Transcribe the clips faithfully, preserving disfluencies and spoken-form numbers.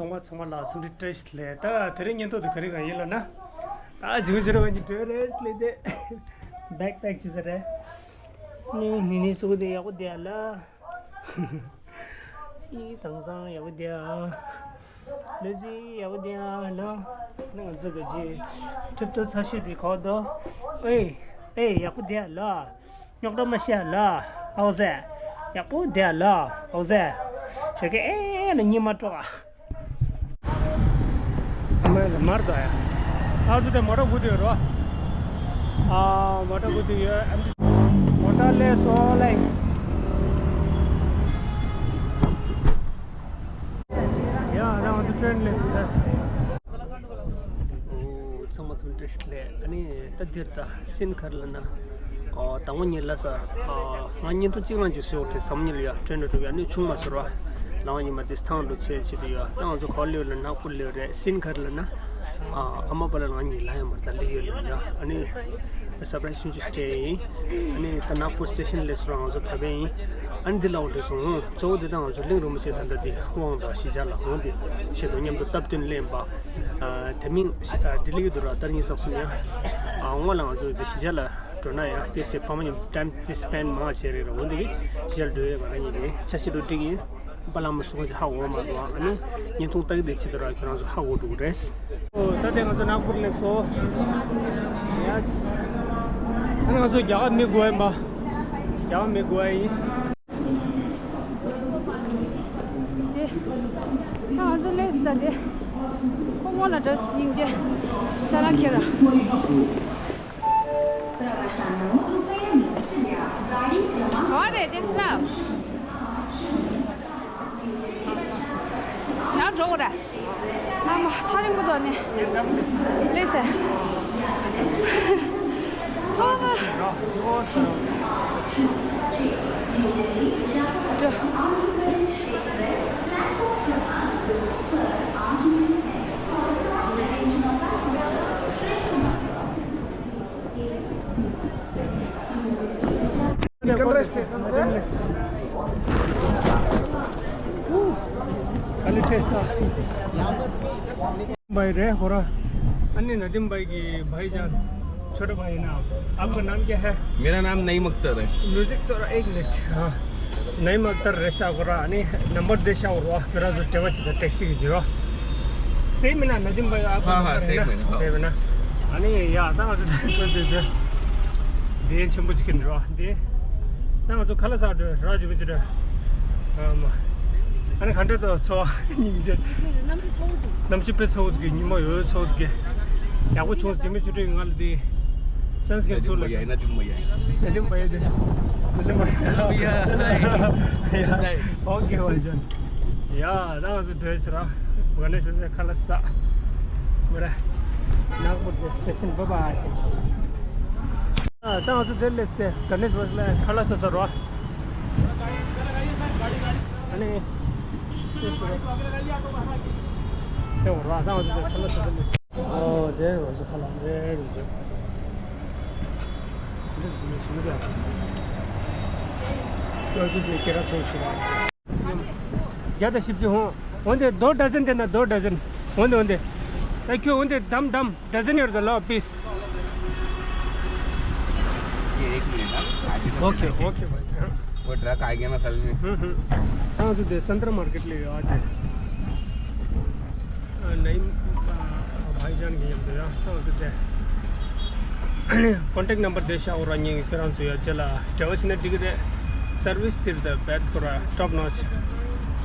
ཚང་མ་ཚང་མ་ལ་འཚམས་འདྲི་བཀྲ་ཤིས་བདེ་ལེགས། ད་དེ་རིང་ཉིན་ཐོ་དེ་ག་རེ་གང་ཡིན་ལབ་ན། ད་ཇུ་ཇུ་ར་ཉི་བྲོས་རེས་ལས་དེ་བེག་པེག་བྱེད་ས་རེད། ནི་ནི་ནི་སུ་དེ་ཡག་པོ་བསྡད་ལ། ཨི་དེང་སང་ཡག་པོ་བསྡད་ཨ། ལུ་ཙི་ཡག་པོ་བསྡད་ཨ་ལ། ནི་ང་ཚོ་གི་ཇི་ཁྲིབ་ཏུ་ཚ་ཤོས་དེ་གོ་དོ། ཨེ་ཨེ་ཡག་པོ་བསྡད་ལ། རྙོག་དྲ་མ་བཤད་ལ། ཨོ་ཟེ། ཡག་པོ་བསྡད་ལ། ཨོ་ཟེ། ཁྱོད་ཀྱི་ཨེ་ལ་གཉིད་མ་དཀྲོག་ཨ། ཨ་མ་ལ་མར་དོ་ཡ། ཨ་ཚོ་དེ་མོ་ཊ་སྒུག་དུ་ཡོད་རོ། ཨ་མོ་ཊ་སྒུག་དུ་ཡོད། ཨ་མོ་ཊ་ལས་སོ་ལེ། ཡ་རང་ཚོ་ཊེན་ལས་སོ། ཚང་མ་ཚང་བཀྲ་ཤིས་བདེ་ལེགས། ཨ་ནི་ད་འདིར་ད་སིན་ག་རེ་ལབ་ན། ཨོ་དང་པོ་ཉིད་ལ་ས། ཨ་ང་བརྙན་ཐུང་གཅིག་རང་ཅིག་བཟོས་འོ་དེ་བསམ་ཉིད་ལ་ཡ་ཊེན་འགྲོ་ཐུབ་ཡ་ནི་ཆུང་མ་ཟེར་བ། ལའང་ཉི་མ་དེ་ཐང་འགྲོ་ཆེ་ཆེ་དུ་ཡ་ད་ང་ཚོ་ག་པར་སླེབས་ལ་ནག་པོ་སླེབས་རེད། སིན་ག་རེ་ལབ་ན། ཨ་ཨ་མ་པ་ལ་ང་གཉིས་ལ་ཡ་མ་ད་ལི་ཡོད་ལ་ཡ་ཨ་ནི། སར་པ་རའི་སི་ཆུང་ཆུང་སྤྲད་ཡིན། ཨ་ནི་ད་ནག་པོ་སི་ཊེ་ཤན་སླེབས་སོང་། ང་ཚོ་ཕ་བན་ཡིན། ཨ་ནི་འདི་ལ་འོང་དུས་སོང་། གཙོ་བོ་འདི་དང་ང་ཚོ་གླིང་རིན་པོ་ཆེ་ད་ལྟ་འདི་དབང་དང་གཞིས་ཆགས་ལ་འོང་དེ་ཆེད་དུ་མཉམ་དུ་སྟབས་བསྟུན་ལེན་པ། ཨ་དེ་མིན་ཨ་ལྡི་ལི་གི་འདུག་ར་ད་རིང་ཡིན་ཙང་སོང་ཡ། ཨ་སྔོན་ལ་ང་ཚོ་འདི་གཞིས་ཆགས་ལ་འགྲོ་ན་ཡང་དེ་སེ་ཕ་མ་མཉམ་དུ་ཊེམ་དེ་སི་པེན་མང་བྱས་རེད་ར། འོང་དེ་གི་གཞིས་ཆགས་ལ་འགྲོ་ཡས་ང་རང་ཉིད་ཀྱི་འཆར་གཞི་འགྲོ་འགྲིག་ཡིན། པ་ལགས་མ་སུ་ག་ཅིག་ཧ་གོ་མ་འདུག་ཨ་ནི་བརྙན་ཐུང་ལྟ་གི་དེ་ཆེད་དུ་ར་ཁྱོད་རང་ཚོ་ཧ་གོ་འགྲོ་གི་རེད། ཨོ་ད་དེ་ང་ཚོ་ནག་པོར་སླེབས་སོང་། ཡེ་སི། ཨ་ནི་ང་ཚོ་རྒྱ་གར་མི་དགོས་ཡིན་པ། རྒྱ་གར་མི་དགོས་ཡིན། དེ་ད་ང་ཚོ་སླེབས་ད་དེ། ཁོ་མོ་ལ་འདྲ་སྙིང་རྗེ། ཅ་ལག་ཁྱེར་ར། ག་བ་རེད་དེ་ས། ཡར་འགྲོ་དགོས་རེད། ང་མ་ཐག་རིང་པོ་འདུག་ནི། ལེ་སེ། ཨ་ཧ། འགྲོ། सिकंदरा स्टेशन से। काली टेस्ट था। भाई रे हो रहा। अन्य नदीम भाई की भाईजान, छोटे भाई ना। आपका नाम क्या है? मेरा नाम नईम अख्तर है। म्यूजिक तो एक मिनट। हाँ। नईम अख्तर रेशा को रहा, नहीं, नंबर देशा और वाह, मेरा जो टेबल चिता टैक्सी की जीरो। सेम है ना, नदीम भाई, आप हाँ, हाँ, नंबर है सेम ना? है, हाँ। सेम है ना? अरे यार, था, तो, तो, तो, तो। दे, छम बुझ के रहा, दे। ना, तो खला सा, राज बुझ रहा। हाँ, मा। अरे, घंटे तो, छो, नीचे। नमसी पे छो के, निमा यो छो के। या, वो छो, जिम्मे छुट्टी, नगल दे। संस्कृत छो, नदीम भैया, नदीम भैया। नदीम भैया दे। नदीम भैया। भैया, हाय। हाय। ओके, भाईजान। ཡ། ད་ང་ཚོ་སྡོད་ཟེར་ར། ག་ནས་ཤོད་ཟེར་ཁ་ལ་ས། མི་ར། ནག་པོ་སི་ཊེ་ཤན། བཱའི་བཱའི། ཨ། ད་ང་ཚོ་དེར་སླེབས་ཏེ་ག་ནས་ཤོད་ཟེར་ཁ་ལ་ས་ཟེར་ར། ཨ་ནི། དེ་འོ་ར། ད་ང་ཚོ་དེར་ཁ་ལ་ས་དེར་སླེབས། ཨོ་དེ་ང་ཚོ་ཁ་ལ་རེད་རེད་ཟེར། འདི་ཟེར་ནས་ཞུ་གི་ཡ། ང་ཚོ་དེ་སྐད་གྲགས་ཆེན་པོ་ཞིག་རེད། བརྒྱ་དང་བཞི་བཅུ། འོན་ཏེ་དོ་ཌ་ཛན་དེ་ན་དོ་ཌ་ཛན། འོན་ཏེ་འོན་ཏེ། ད་ཁྱོད་འོན་ཏེ་དམ་དམ་ཌ་ཛན་ཡོད་ལ་པི་སི། ये एक मिनट, हाँ, आगे तो ओके, मिनट। ओके भाई। वो ट्रक आ गया ना, असल में। हम्म, हम्म। हाँ, तो दे, संतरा मार्केट ले गया आज। ཨ། ནའིམ། ཨ། བྷའི་ཇན་གྱི་མཉམ་དུ་ཡ་ཐང་དུ་བསྡད། ཀོན་ཊེག་ནམ་བར་དེ་ཤ་འོ་ར་ཉིན་གྱི་ཁྱེད་རང་ཚོ་ཡ་ཅེ་ལ་འབྲེལ་བ་བྱས་ན་འགྲིག་གི་རེད། སར་བིས་དེར་ད་བེད་ཁོ་ར་ཊོབ་ནོཆ།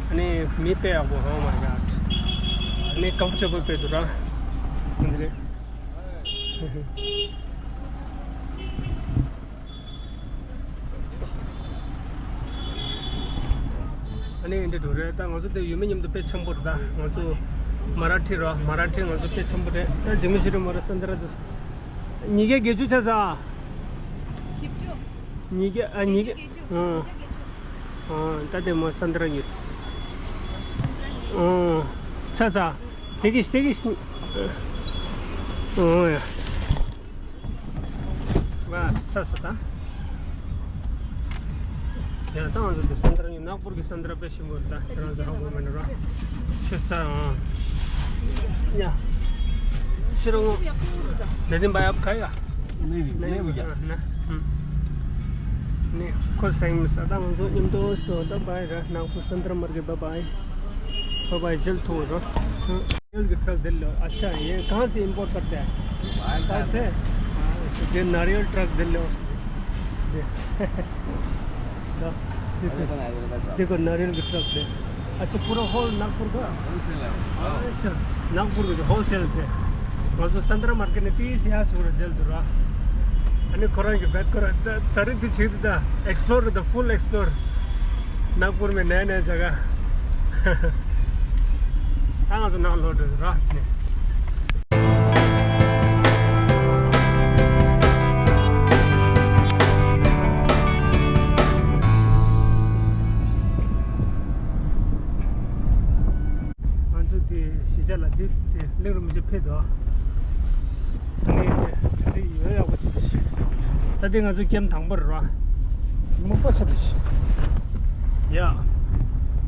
ཨ་ནི་མི་དཔེ་ཡག་པོ། ཨོ་མའི་གོཌ། ཨ་ནི་ཀམ་ཕོར་ཊེ་བལ་དཔེ་འདུག་ར། འདི་རེད། ཨ་ནི་འདི་འགྲོ་རེད། ད་ང་ཚོ་དེ་ཡུལ་མི་མཉམ་དུ་དཔེ་འཆམ་པོ་རེད། ད་ང་ཚོ་མ་ར་ཐི་ར། མ་ར་ཐི་ང་ཚོ་དཔེ་འཆམ་པོ་རེད། ད་ཇི་མི་ཇི་རུ་མ་ར་སན་དར་དུ་ཉིས་བརྒྱ་བརྒྱད་ཅུ་ཆ་ས། བཞི་བཅུ། ཉིས་བརྒྱ། ཨ། ཉིས་བརྒྱ། བརྒྱད་ཅུ། ཨང་། ཨང་། ད་དེ་མོ་སན་དར་ཡོད། ཨང་། ཆ་ས། དེ་གིས་དེ་གིས། ཨང་། ཡ། ང་ས་ས་ད། ཡ། ད་ང་ཚོ་འདི་སན་ཏྲ་ནི་ནག་པུར་གྱི་སན་ཏྲ་དཔེ་ཞིམ་པོ་རེད། ད་ཁྱེད་རང་ཚོ་ཧ་གོ་མེད་ན་ར། ཆེ་ས་ཨང་། ཡ། ཕྱི་རུ་ངོ་། ནེ་ཏིན་བ་ཡབ་ཁ་ཡ། ནེ་ནེ་བ་ཡ། ནེ་ཁོ་སེང་མི་ས། ད་ང་ཚོ་མཉམ་དུ་སྟོ། ད་བའི་ར། ནག་པུར་སན་ཏྲ་མར་གེ། བ་བའི། བ་བའི། ཇལ་ཐུ་རོ། नारियल के ट्रक दिल्ली। अच्छा, ये कहाँ से इंपोर्ट करते हैं? बाहर से। कहाँ से? हाँ, ये नारियल ट्रक दिल्ली से। दे- देखो, देखो, नारियल का ट्रक। देखो, नारियल के ट्रक दे। अच्छा, पूरा होल नागपुर का? होलसेल है। अच्छा, नागपुर का होलसेल पे। और जो संतरा मार्केट में तीस या सूरत दिल दुरा। अने कोरोना के बाद कोरोना त- तरी दी चीज दा। Explore the full explore. Nagpur में नया नया जगह। ད་ང་ཚོ་ནང་ལོག་འགྲོ་ར། ང་ཚོ་དེ་གཞིས་ཆགས་ལ་དེ་དེ་གླིང་རིན་པོ་ཆེ་ཕེབས་འདུག་ཨ་ནི་དེ་ཡོད་ཡག་པོ་ཅིག་དེ་ཤི། ད་དེ་ང་ཚོ་ཀེམ་དང་པོ་རེད་ར། མོག་པ་ཆ་དེ་ཤི། ཡ།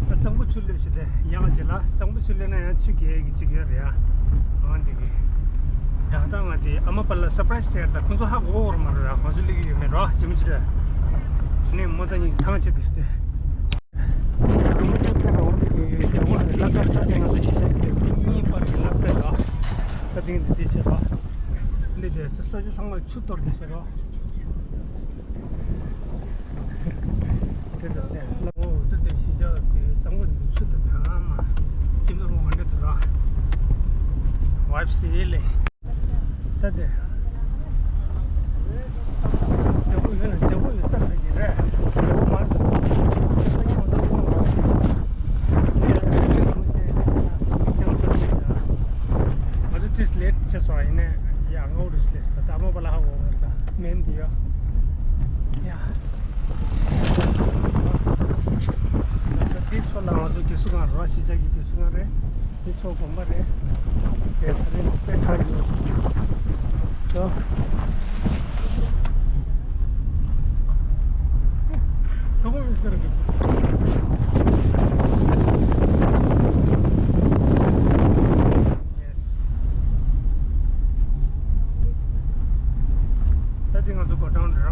ད་གཙང་པོ་ཆུ་སླེབས་ཤི་དེ་ཡང་ཅི་ལ། གཙང་པོ་ཆུ་སླེབས་ན་ཡང་ཆུ་རྒྱས་ཀྱི་ཅིག་ཡོད་རེད་ཡ། ཨ་འདི་གི། ཡ་ད་ང་དེ་ཨ་མ་པ་ལ་སར་པ་རའི་སི་སྟེར། ད་ཁོང་ཚོ་ཧ་གོ་གོ་ར་མ་རེད་ར། ང་ཚོ་སླེབས་ཀྱི་ཡོད་མེད་ར་ཅི་མི་ཅི་རེད། ནི་མོ་ད་ཉིན་ཐང་ཆེ་དེ་ཤི་དེ། རིན་པོ་ཆེ་ཕེབས་པ་འོང་དུས་ཀྱི་བྱ་བ་ལ་ཁ་ད་དེ་ང་ཚོ་ཞིག་ཆ་གི་ཅི་གཉིས་པར་གྱི་ལག་པས་ལ་ས་སྟེང་དུ་དེ་བྱེད་པ། འདི་བྱས་ཚེ་ས་ཆ་ཚང་མ་ཆུ་གཏོར་གྱི་བྱེད་པ། དེ་ལ་ནས་ལ་འོ་དེ་དེ་གཞིས་ཆགས་དེ་གཙང་པོ་འདི་ཆུ་དེ་དེ་ཨ་མ་ཁྱིམ་ཚང་མ་འོང་འདྲ་དུ་ར། ཝའིབ་སི་ལེ། ད་དེ། བྱེད་སྒོ་ཡོད་ན་བྱེད་སྒོ་ཡོད་ས་རེད་ཀྱི་རེད། བྱེད་སྒོ་མ་འདུག་ས་ཡོང་ཚོ་ཡོང་རོགས་ཞུ་ཆོག་ངས་རང་ཉིད་ཀྱི་ལུགས་སེ་ཡིན་ན་སུ་ཀྱང་ཚོ་ཞུ་ཆོག་ང་ཚོ་ཏིས་ལེད་ཆེ་སོང་ཡིན་ནས་ཡ་ངའོ་རུ་སི་ལེ་སི་ད་ད་མོ་པ་ལ་ཧ་གོ་བར་ད་མེན་དེ་ཡོད་ཡ། ད་དེ་ཚོ་ལ་ང་ཚོ་དགེ་སུ་གང་རོགས་ཞི་ཆག་གི་དགེ་སུ་གང་རེད། དེ་ཚོ་དགོན་པ་རེད། དེ་ཚོ་རེད་དཔེ་ཁ་ཡོད། ད་དོ་པོ་མི་སེར་གི་ཚོ། Yes. ད་དེ་ང་ཚོ་གོ་ཌའོན་རེད་ར།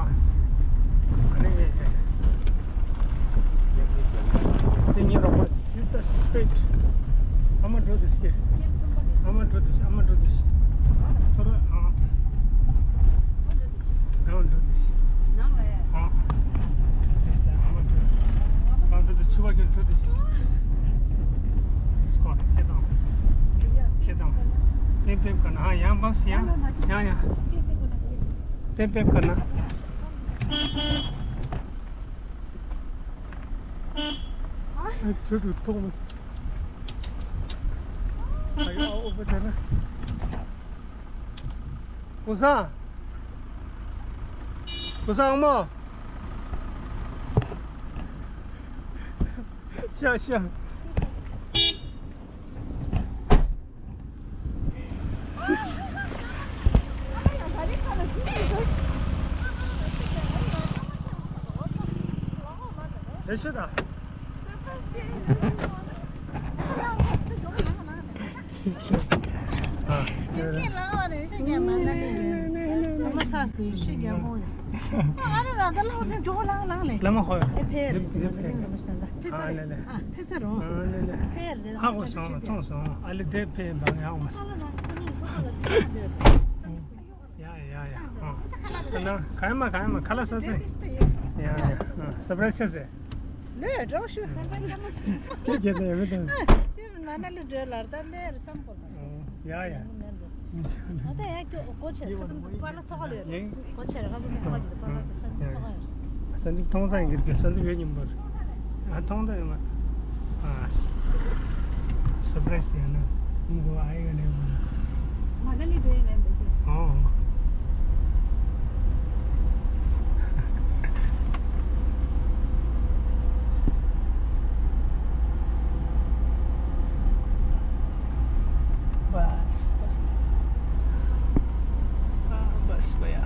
ཨ་ནི་ངས་བྱས། དེ་ཉིན་རོགས་པ། Shoot the straight. I'ma do this here. I'ma do this. I'ma do this. Throw, uh, gonna do this. Uh, this time I'ma do it. Gonna do this. Chuba can do this. Scott, get down. Get down. Pim, pim, can. Ah, yeah, boss, yeah. Yeah, yeah. Pim, pim, can. ཁྱོད་ཀྱི་ཐོག་མ། ཨ་ཡོ་ཨ་ཨོ་པ་དེ་ན། ཀུ་སང་། ཀུ་སང་མོ། ཤ་ཤ། བླ་མ་ཧོ། ཨ་ལེ་ལེ། ཧ་གོ་སོང་ལ་མཐོང་སོང་། ཨ་ལེ་དེ་ཕེ་ཡིན་པ་ཡང་མ་སོང་། ཡ་ཡ་ཡ། ཨ་ན་ག་ཡ་མ་ག་ཡ་མ་ཁ་ལ་ས་ས། ཡ་ཡ། ཨ་སར་པ་རའི་སི་ཆེ་སེ། ལོས་འགྲོ་ཤོད། ཁྱེད་ཀྱིས་དེ་ཡོད་མི་འདུག་ཁྱེད་མ་ན་ལི་འགྲོ་ལར་ད་ལེར་བསམ་གོ་མ་སོང་། ཡ་ཡ། ང་ད་ཡང་སྐྱོ་གོ་ཆེ་ཁ་ཚུམ་ཚུམ་པ་ལ་ཐོག་ལོས་རེད། གོ་ཆེ་ར་ཁ་ཚུམ་ཚུམ་པ་ལ་ཐོག་ལོས་རེད། ས་འདུག་མཐོང་ས་ཡིན་གྱི་ས་འདུག་ཡོད་ཉིན་པར། ང་མཐོང་ས་ཡོད་མ། ཨ། སར་པ་རའི་སི་ཡང་ན་མི་གོ་ཨ་ཡི་ག་ནས་མ། མ་ག་ལི་འགྲོ་ཡིན་ལན་འདུག་གི། ཨོ། बस, बस। हाँ, बस गया।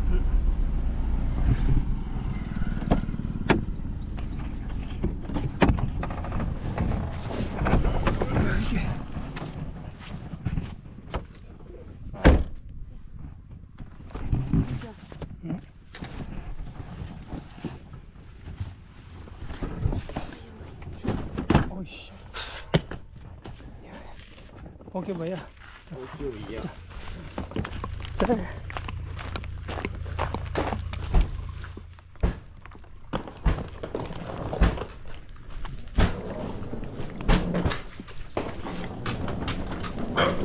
हम्म। OK吧呀。 OK 一样。 这个。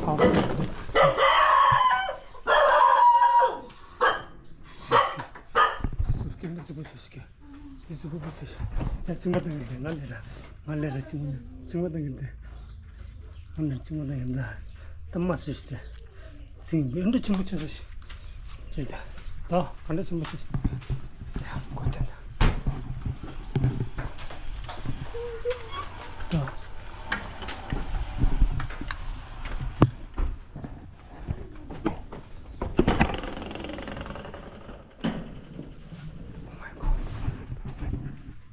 好。 ཟུར་སྐྱོན་དུ་ཙི་གུ་ཆུ་ཞིག་གི་ཙི་ཙི་གུ་གུ་ཚེ་ཤ། ད་ཙི་མ་བཏང་གི་འདུག་ང་ལས་ར། ང་ལས་ར་ཙི་མ་ཙི་མ་བཏང་གི་འདུག་ང་ལས་ཙི་མ་བཏང་གི་འདུག་ད་མ་ཟོས་ཤི་ཏེ། ཙི་མ་འདྲ་ཆེན་པོ་ཆེ་ཟོས་ཤི། ཅི་ད། ད་ག་འདྲ་ཆེན་པོ་ཆེ། ཡ་གོ་ཐལ། ད།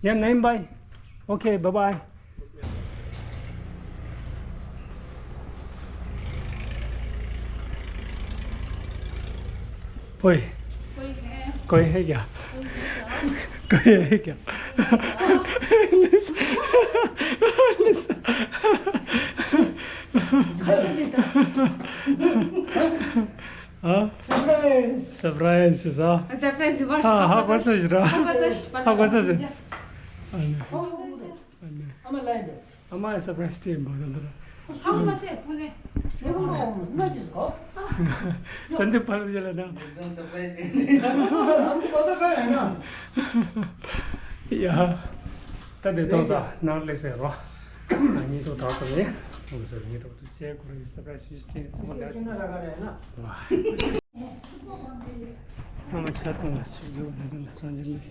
Yeah, nine bye. Okay, bye bye. Oi. कोई है क्या? कोई है क्या? हाँ? सरप्राइज। सरप्राइज सा। सरप्राइज वर्ष। हाँ, हाँ, वर्ष इस रहा। हाँ, वर्ष। हाँ, वर्ष से। अने। अने। अमा लाइन दे। अमा सरप्राइज टीम बहुत अंदर। हाँ, बस है, पुणे। देखो ना, मैं किसको? संदीप पर चला ना। एकदम सरप्राइज दे दिया। हमको पता क्या है ना? या। तदे तो सा, ना ले से रो। नहीं तो था तो नहीं। वो से नहीं तो। ཅེས་ཁོ་རང་གི་སར་པ་རའི་སི་ཞུས་ཏེ་ཐོག་ལ། ཁྱེད་ཀྱི་ན་ཟ་ག་རེད་ན། ཨ་མ་ཆ་ཐོང་ལ་སུ་ཡོད་ན་དོན་རང་བཞིན་ལ།